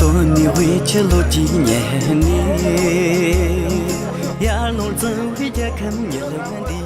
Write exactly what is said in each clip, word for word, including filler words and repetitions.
སྟོན་ནི་འོད་ཆེ་ལོ་ཅིག་ཉལ་ནས། ཡར་ལོངས་བཙན་བའི་རྒྱལ་ཁམས་ཉིད་ལ་འདི།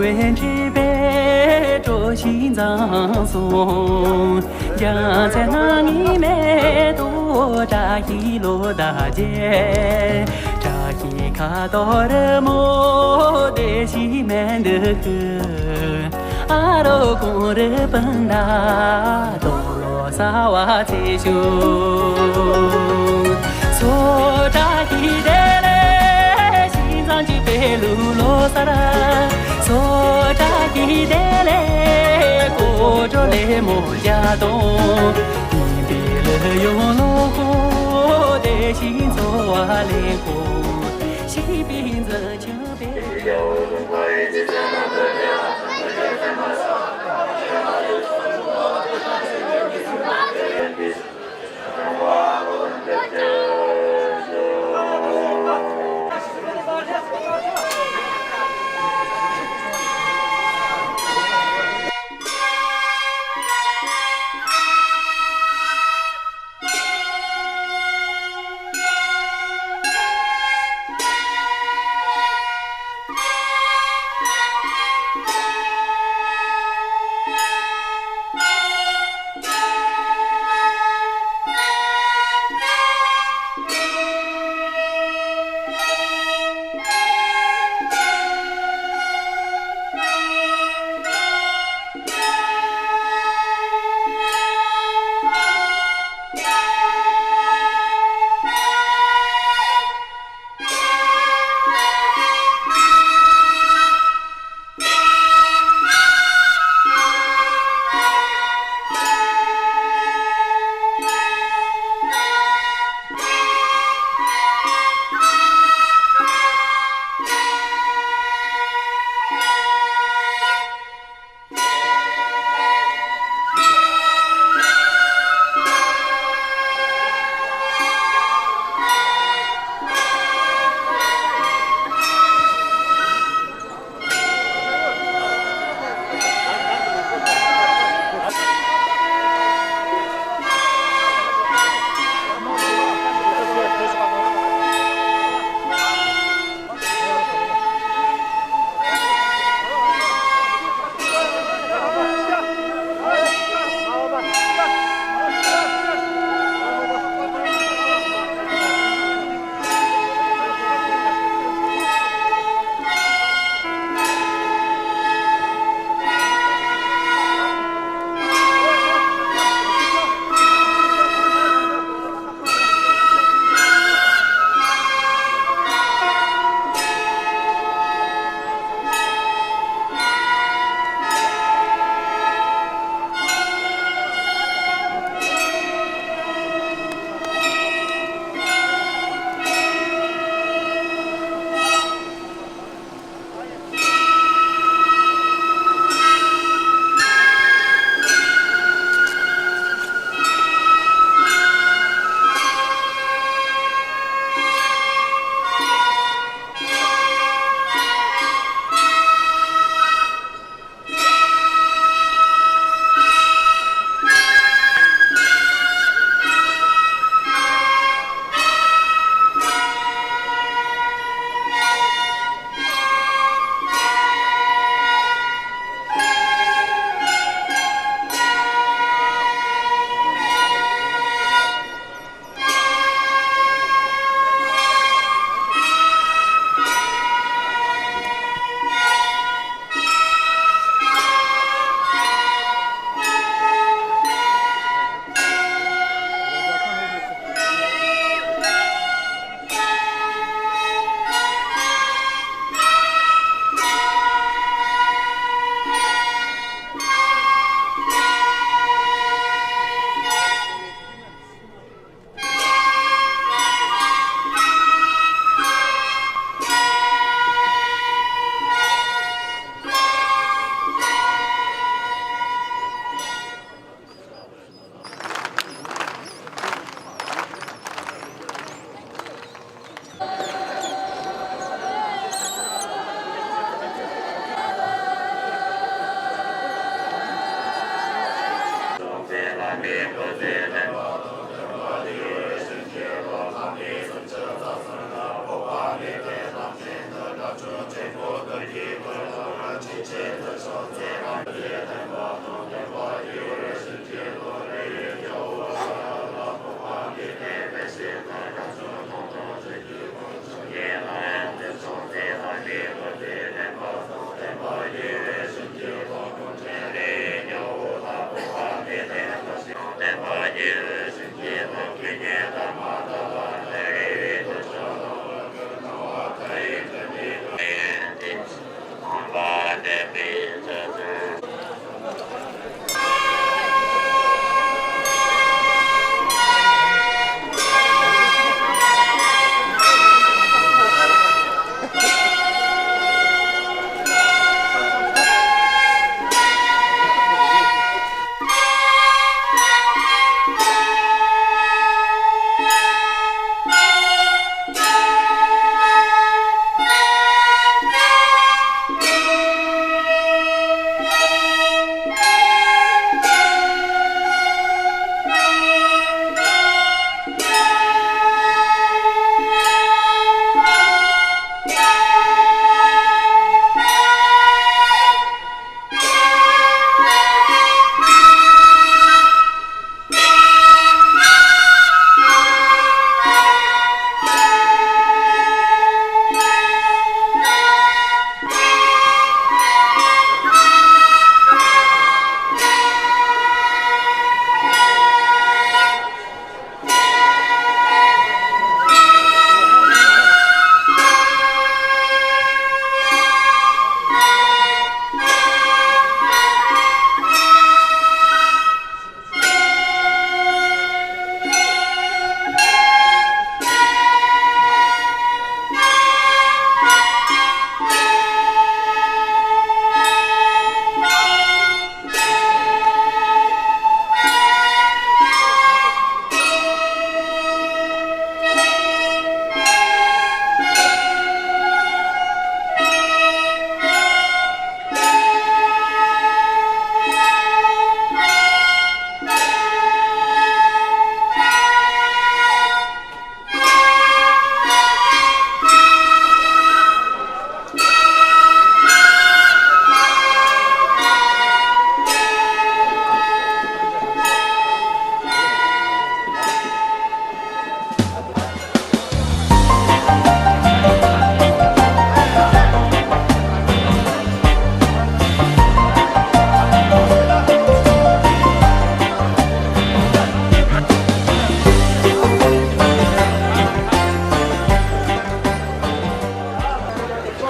འདྲེས་པའི་གྲོ་བཞིན་མཛངས་སུ། རྒྱལ་མཚན་སྣང་བའི་མེ་ཏོག་བཀྲ་ཤིས་ལོ་ཟླ་རྒྱས། བཀྲ་ཤིས་ཁ་དོག་རི་མོ་དེ་བཞིན་མེ་འདི་ཀུན། ཨ་རོ་གུང་རུ་སྤུན་ཟླ་དོ་ལོ་ཟ་བ་ཚེ་ཞུ། སོ་བཀྲ་ཤིས་བདེ་ལེགས་ཞིང་བཟང་གཅིག་པའི་ལུག་ལོ་སར། སོ་བཀྲ་ཤིས་བདེ་ལེགས་སྐུ་འགྲོ་ལེགས་མོ་བརྒྱ་སྟོང་། ཡིན་པའི་ལུག་ཡོང་ལོ་ཁོ་བདེ་ཞིང་འཚོ་བ་ལེགས་ཁོ། ཤིས་པའི་འཛིན་ཆུ།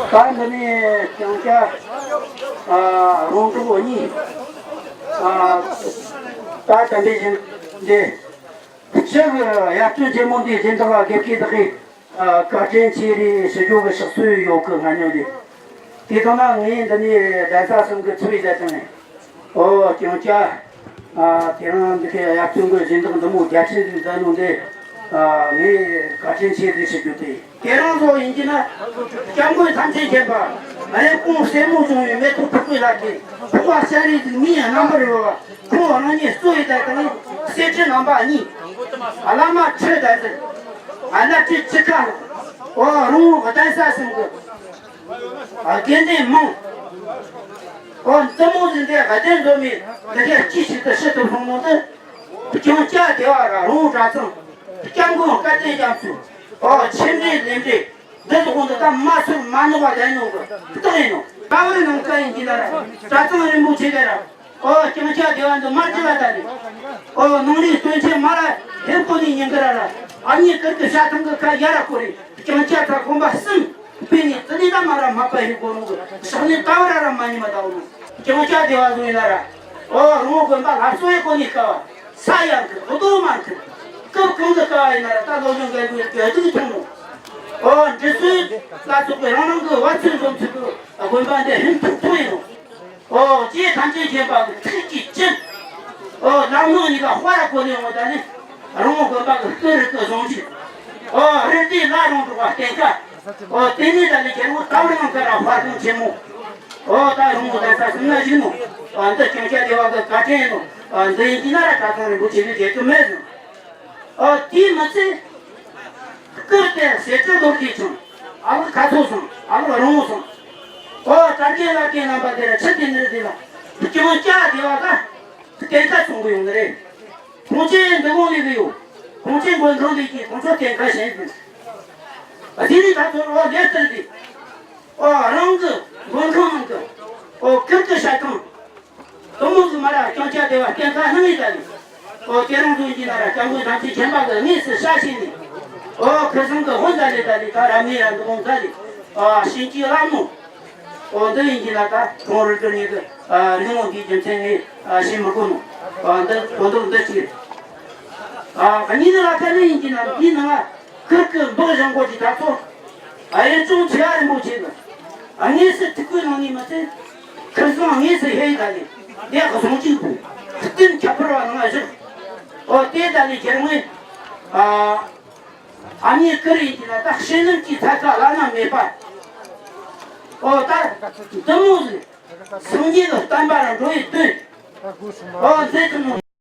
ད་འདི་ནས་ཀྱང་ཀྱ་རོང་གྲོགས་གཉིས་ད་དེ་འདྲ་བཞིན་འདི་ཕྱི་གི་ཡར་ཐོན་ཆེན་མོ་འདིའི་སྦྱིན་བདག་དགེ་བཤེས་དག་གིས་བཀའ་དྲིན་ཆེ་རེད་ཞུ་རྒྱུ་གི་ཕྱག་སྲོལ་ཡོད་གི་སྔ་མོ་ལས། དེ་དང་ན་ངས་འདི་ནས་གདན་ས་གསུམ་གི་ཚུལ་བཞག་དང་ནས། ཨོ་ཀྱང་ཀྱ། ཨ་དེ་རིང་འདི་གའི་ཡར་ཐོན་གྱི་སྦྱིན་བདག་འདི་མོ་རྒྱ་ཆེན་ཟིག་མཛད་ནོ་འདི། ཨ་ངས་བཀའ་དྲིན་ཆེ་ཟིག་ཞུ་རྒྱུ་དེ། དེ་རིང་སོགས་ཡིན་གྱི་ན། སྐྱབས་མགོན་ཐམས་ཅད་མཁྱེན་པ། རེབ་གོང་སྲས་མོ་བྱུང་བའི་མེ་ཏོག་ཕུར་བུ་ལགས་ཀྱིས་ཕུར་པ་ཤ་རིགས་ཟིག་མིའི་རྣམ་པར་རོལ་བ། ཁོང་རང་ཉིད་གཙོ་བོའི་ཟླ་དང་། གསེར་ཁྲི་རྣམ་པ་གཉིས། བླ་མ་ཁྲི་ཟླ་ཟེར། ཨ་ལ་ཁྲི་ཁྲི་ཁ། ཨོ་རོང་བོ་གདན་ས་གསུམ་གྱི། ཨ་དགེ་འདུན་མང་། ཨོ་འདི་མོ་ཟིག་འདི་ག་དེ་འཛོམས་མི་འདི་གས་ཅི་ཞིག་ཏུ་ཤི་ཐུབ་སོང་ནོ་དེ། སྐྱོང་བྱ་བདེ་བ་ར་རོང་གྲྭ་ཚང་། སྐྱབས་མགོན་བཀའ་བསྟན་རྒྱ་མཚོ། ཨོ་ཆེ་འབྲིང་ལེགས་འབྲིང་། འདི་ཚོ་ཁོང་ཚོ་ད་མ་སུར་མ་ནོག་པ་དེ་ནོ་གི་རྟགས་ཡིན་ནོ། ད་བར་ནང་ཀ་ཡིན་གྱི་ན་ར། གྲྭ་ཚང་རིན་པོ་ཆེ་ག་ར། ཨོ་སྐྱོང་བྱ་བདེ་བ་འདི་མ་བརྗེད་པ་ད་རེད། ཨོ་ནང་རིག་སྟོན་ཆེན་མ་ར་ཧེ་ཀོ་ནི་ཉིན་གི་ར་ར། ཨ་མྱེས་ཀིར་གི་ཤ་ཐང་གི་ཁ་ཡ་ར་ཀོ་རེད། སྐྱོང་བྱ་ཚ་དགོན་པ་གསུམ། དཔེ་ནི་ཙི་ནི་ད་མ་ར་མ་པ་ཧེ་ཀོ་ནོ་གི་ཤག་ནི་ད་བ་ར་ར་མ་ཉི་མ་ད་བ་ནོ། སྐྱོང་བྱ་བདེ་བ་བཟུང་ཡིན་ན་ར། ཨོ་རོང་དགོན་པ་ལྷ་གསོལ་ཡེ་ཀོ་ནི་ཀ་བ། ས་ཡང་གི་རྡོ་མ་གི། སྐབས་གང་དུ་ཀ་བ་ཡིན་ན་ར་ད་ལོ་ལོན་ག་གི་གི་སྡུག་ཐོང་ནོ། ཨོ་འདི་ཚོའི་ལ་སོགས་པའི་རང་རང་གི་བ་ཚོད་འཛོམས་ཚུལ་གི་དགོན་པ་འདི་ཧིན་ཐུག་ཐུག་ཡིན་ནོ། ཨོ་ཅེས་ཐམས་ཅད་མཁྱེན་པ་གི་ཐུགས་ཀྱི་བཅུད། ཨོ་ལམ་ལྷོང་གཉིས་ཀ་དཔའ་ར་གོ་ནས་འོང་ད་ནི། རོང་བོ་དགོན་པ་གི་སྐུ་རི་སྐུ་གཟུངས་གཞུག་ཨོ་རི་དེའི་ལ་རོང་འབྲོག་པ་བསྟན་ཁ། ཨོ་དེ་ནས་ད་ནི་རྒྱལ་པོ་ད་བར་ཡང་ཀ་ར་དཔའ་ཁང་ཆེན་མོ། ཨོ་ད་རོང་བོ་གདན་ས་གསུམ་ན་བཞུགས་ནོ། ཨ་འདི་སྐྱོང་བྱ་བདེ་བ་གི་བཀའ་དྲིན་ཡིན་ནོ། ཨ་འདི་ཡིན་གྱི་ན་ར་གྲྭ་ཚང་རིན་པོ་ཆེ་གི་བརྗེད་རྒྱུ་མེད་ཟེར། ཨ་དེའི་མི་ཚེ། སྐུར་ཏེ་ཟས་བཅུད་ལོ་རྒྱུས་ཆུང་། ཨ་ལོ་ཁ་ཚོ་སོང་། ཨ་ལོ་རོང་བོ་སོང་། ཨོ་དར་རྒྱས་ལ་རྒྱས་རྣམ་པ་དེ་ར་ཕྱི་དེ་འདིར་དེ་ལ་ཀྱང་བཅའ་བདེ་བ་ལ་གཏན་ཁ་ཚོང་གི་ཡོང་གི་རེད། ཁོང་ཚོས་འདི་གོང་ལས་གི་ཡོད། ཁོང་ཚོས་མགོན་ཁང་ལས་ཀྱི་ཁོང་ཚོ་གཏན་ཁ་བྱིན་ཟིན། ཨ་དེ་ནི་ད་ཚོར་ཨོ་ལས་ལྟར་གི། ཨོ་རང་གི་མགོན་ཁང་ནང་གི། ཨོ་ཁིར་གི་ཤ་ཁང་། དུ་མོ་གི་མ་ར་ཀྱང་བཅའ་བདེ་བ་གཏན་ཁ་གནང་ངེས་ད་ནི། ཨོ་དེ་རང་ཚོ་ཡིན་གྱི་ན་ར་སྐྱབས་མགོན་དམ་ཆོས་ཆེན་པོ་གི་དངོས་སུ་ཤ་བྱིན་ནི། ཨོ་ཁི་སང་གི་ཧོན་ད་ལས་ད་ལས་ད་ར་མི་ར་འདུག་ཧོན་ད་ལས། ཨོ་ཤིན་ཅི་ལ་མོ། ཨོ་འདི་ཡིན་གྱི་ན་ད་ཁོང་རུ་ཀྲུང་ཉིད་ཀྱི་ཨ་རིང་ལོ་འདིའི་རྒྱུ་མཚན་ནི་ཨ་ཤེས་མི་དགོས་ནོ། ཨ་འདི་དོན་དག་འདི་གཅིག་རེད། ཨ་གཉིས་ནི་ལ་ཁ་ནི་ཡིན་གྱི་ན་འདིའི་ནང་ཁུར་གི་འབག་བཞེངས་སྐོར་གྱི་དྲ་ཚོགས་ཨ་ཡེ་ཅུང་ཆེ་བ་རིན་པོ་ཆེ་གི་ཨ་དངོས་སུ་ཐུགས་ཁུར་གནང་ནི་མ་ཚད་ཁིར་སང་དངོས་སུ་ཧེ་ཡི་ད་ནི་འདི་ག་སོང་གཅིག་པུ་བསྟུན་ཁྱབ་པར་བ་ནང་བཞག་ཨོ་དེ་ད་ནི་རྒྱལ་དངོས་ཨ། ཨ་མྱེས་ཀིར་ཡིན་གྱི་ན་ད་ཤེས་ནམ་གྱི་ཚ་ཚ་བླ་ན་མེད་པ། ཨོ་ད་འདི་མོ་ཟིག་སངས་རྒྱས་ཀྱི་བསྟན་པ་ལ་འགྲོ་ཡི་དོན། ཨོ་མཛད་ཀྱི་ནོ།